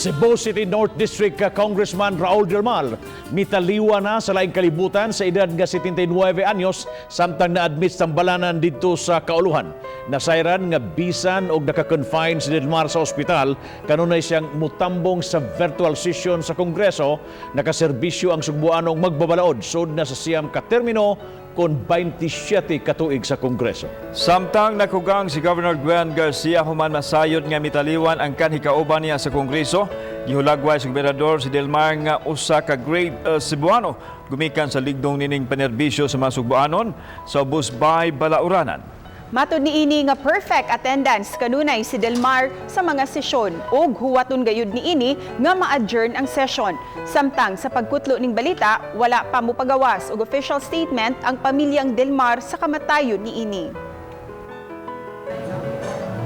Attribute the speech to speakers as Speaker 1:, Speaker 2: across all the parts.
Speaker 1: Cebu City North District Congressman Raul Del Mar mitaliwa na sa laing kalibutan sa edad nga 79 anyos samtang na-admit sa balanan didto sa Kauluhan. Nasayran nga bisan og naka-confine si Del Mar sa ospital, kanunay siyang mutambong sa virtual session sa Kongreso. Nakaserbisyo ang Sugbuanong magbabalaod sud na sa 9 ka termino kon 27 katuig sa Kongreso.
Speaker 2: Samtang nakugang si Governor Gwen Garcia human masayod nga mitaliwan ang kanhi kauban niya sa Kongreso, gihulagway sa gobernador si Del Mar nga usa ka great Cebuano gumikan sa ligdong nining panerbisyo sa mga Sugbuanon sa Busbay, Balauranan.
Speaker 3: Matod niini nga perfect attendance kanunay si Del Mar sa mga sesyon ug huwaton gayud niini nga ma-adjourn ang session. Samtang sa pagkutlo ning balita, wala pa mopagawas og official statement ang pamilyang Del Mar sa kamatayon niini.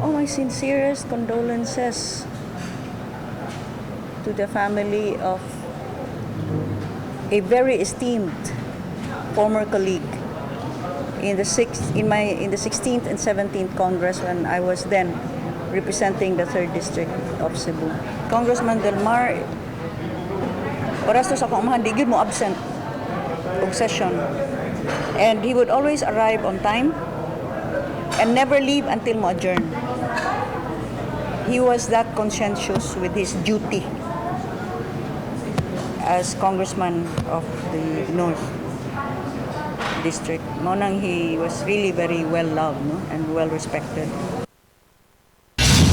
Speaker 4: Oh, my sincerest condolences to the family of a very esteemed former colleague in the 16th and 17th Congress, when I was then representing the 3rd District of Cebu. Congressman Del Mar, oras to sa akong amahan, di gyud mo absent og session. And he would always arrive on time and never leave until mo adjourn. He was that conscientious with his duty as congressman of the North District. Mao nang he was really very well loved, no, and well respected.